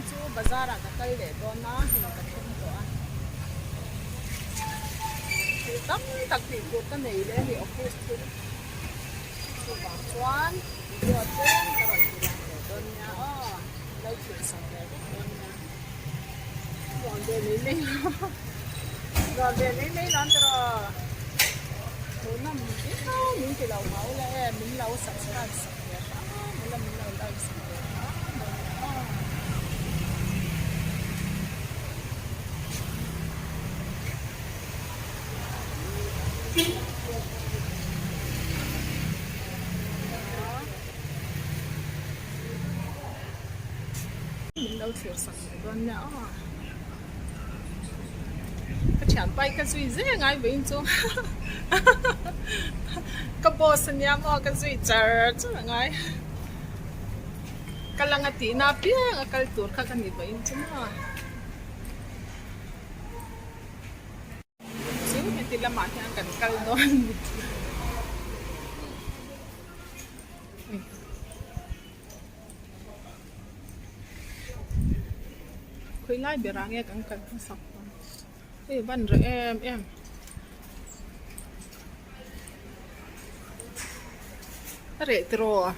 chu bazar ah ka kal leh dawn a, hei ka thleng tawh a. Thil tam tak tih tur ka nei leh a ni office thil. Chuvang chuan video tlem ka rawn ti lang leh dawn nia aw, lo thlir sak leh vek dawn nia. Nuam ve mai mai lo, nuam ve mai mai lo an ti rawh. Hmuhnawm viau min ti lo hau la e, min lo subscribe sak ve hram ula min lo like sak ve hram dawn nia aw. Min lo thlir sak leh dawn nia aw. Ka thianpa hi ka zui zel ngai vawiin chu ka boss ania maw ka zui char char a ngai. Ka langa tihna apiang a kal tur kha ka ni vawiin chu maw. Chu heti lamah hian kan kal dawn a ni. Khawi lai berah nge kan kal hmasak dawn? Hei van reh em em. A reh tiraw a?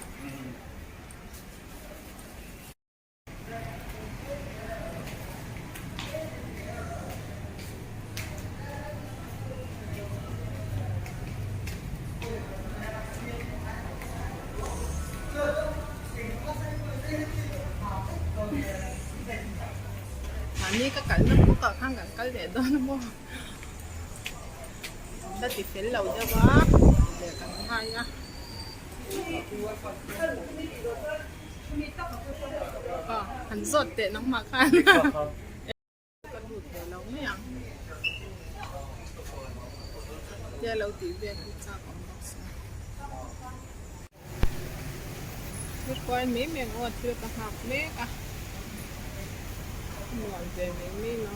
Mahni ka kalna bawkah khan kan kal leh dawn a maw? La ti fel lo deuh a, leh kan ngai a. Han zawt teh nangmah khan. Ka lut ve lo mai ang. Tia lo tih vel hi chak awm bawk si. Thil kual mai mai ang aw thil ka nghak mek a. Nuam ve mai mai lo.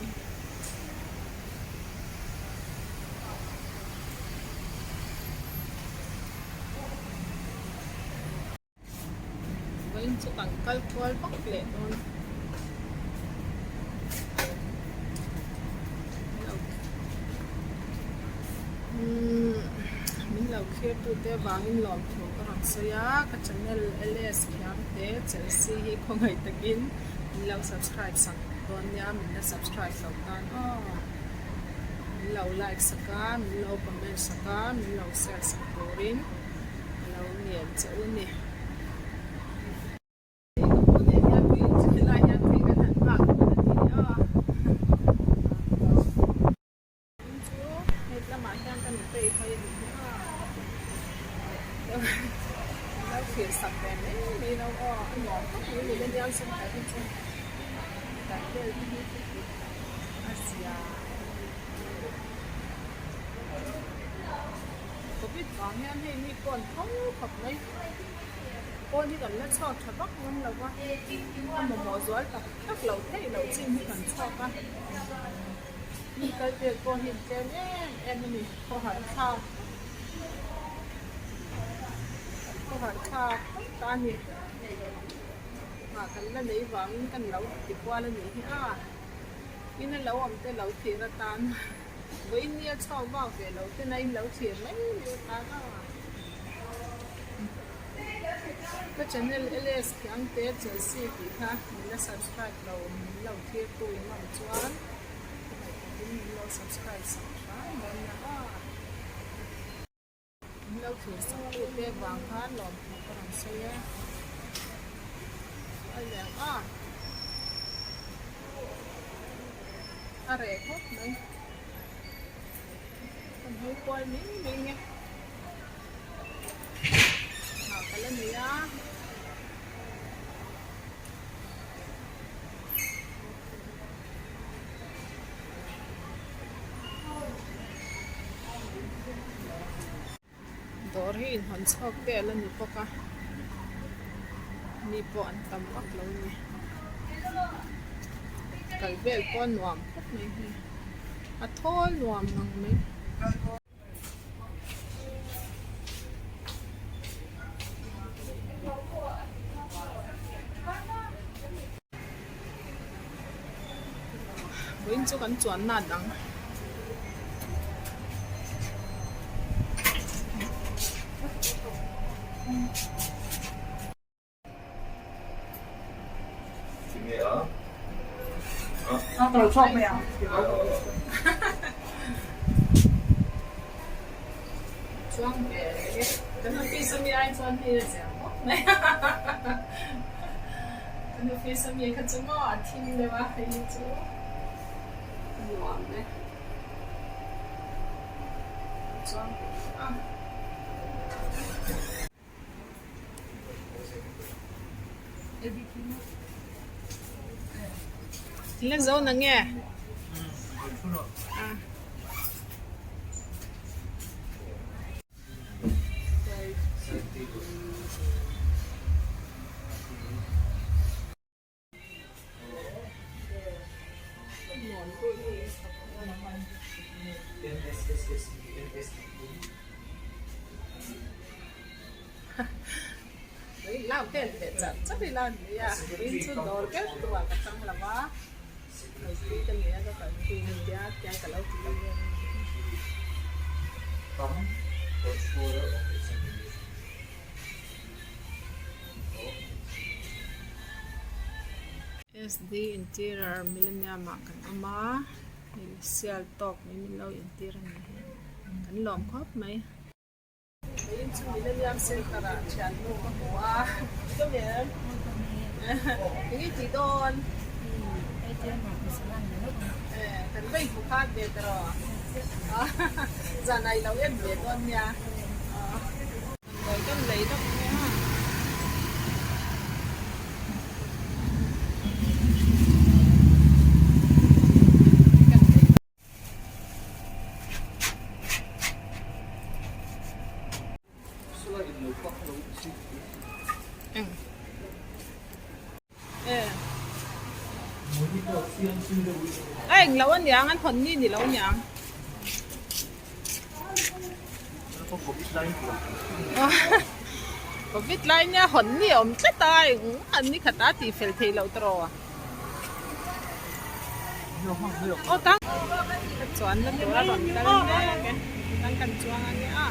Vawiin chu kan kal kual vak leh dawn. Min lo thlir tute avangin lawmthu ka rawn sawi a, ka channel LS Khiangte Chelsea hi khawngaih takin min lo subscribe sak dawn nia, min la subscribe lo tan aw. Min lo like sak a, min lo comment sak a, min lo share sak turin. A lo ngen che u ni. Ka pu nen hian tui helai hian tui kan han nghak dawn a ni a. Tin chu he lamah hian ka nupei hawi a ni hi a. Lo thlir sak ve mai mai lo aw a nuam khawp mai ni ania center hi chu kan vel te hi a zia. Covid vang hian hei mi pawn tho khawp mai. Pawn hi kan la chhuak tha vak ngam lo va, a mamawh zual tak tak loh theih loh chin hi kan chhuak a. Mi kal vel pawh hi an tlem em em a ni, khawhar thlak khawhar thlak tak ta a ni. Nghah kan la nei vangin kan lo ti kual a nih hi a, in a lo awm te lo thlir atan. Vawiin nia chhuak vak ve lo ten a in lo thlir mai mai atan a. Ka channel LS Khiangte Chelsea tih kha min la subscribe lo min lo thlir tu in awm chuan khawngaih takin min lo subscribe sak hram dawn nia aw. Min lo thlir sak tu te vang khan lawmthu ka rawn sawi e. A lian a. A reh khawp mai. Kan hawi kual mai mai nge. Nghah ka la nei a. Dawr hi inhawn chhuak vel a ni bawk a mi pawh an tam vak lo a ni kal vel pawh a nuam khawp mai hei a thawl nuam ngang mai. Vawiin chu kan chuan na dang. Chuang ve e. Kan office ami ai chuan hei a zia khawp mai. Kan office ami kha chu maw a thim deuh a hei hi chu a nuam e. Chuang ve a. La zo na nge? Lau tel leh char char ila a ni a, tin chu dawr ber turah ka tang lo va, kalpui ka nei a ka kalpui a nia tia ka lo ti lo nge ni. SD Interior Millennium ah kan awm a, hei sial tawk mai min lo intir a ni hi, kan lawm khawp mai. Vawiin chu Millennium Centre ah thiannu ka hmu a, ka hmel eng i tih dawn? Kan va inhmu khat ve ta rawh, zanah i lo en ve dawn nia. Damdawi kan lei deuh mai a. A englo aniang an hawn ni ni lo aniang. Covid lai nia hawn ni a awm tlat a eng an ni khat a tih fel theih loh tawh. Aw tang ka chuan na tur a rawn kal mek e tang kan chuang a nia.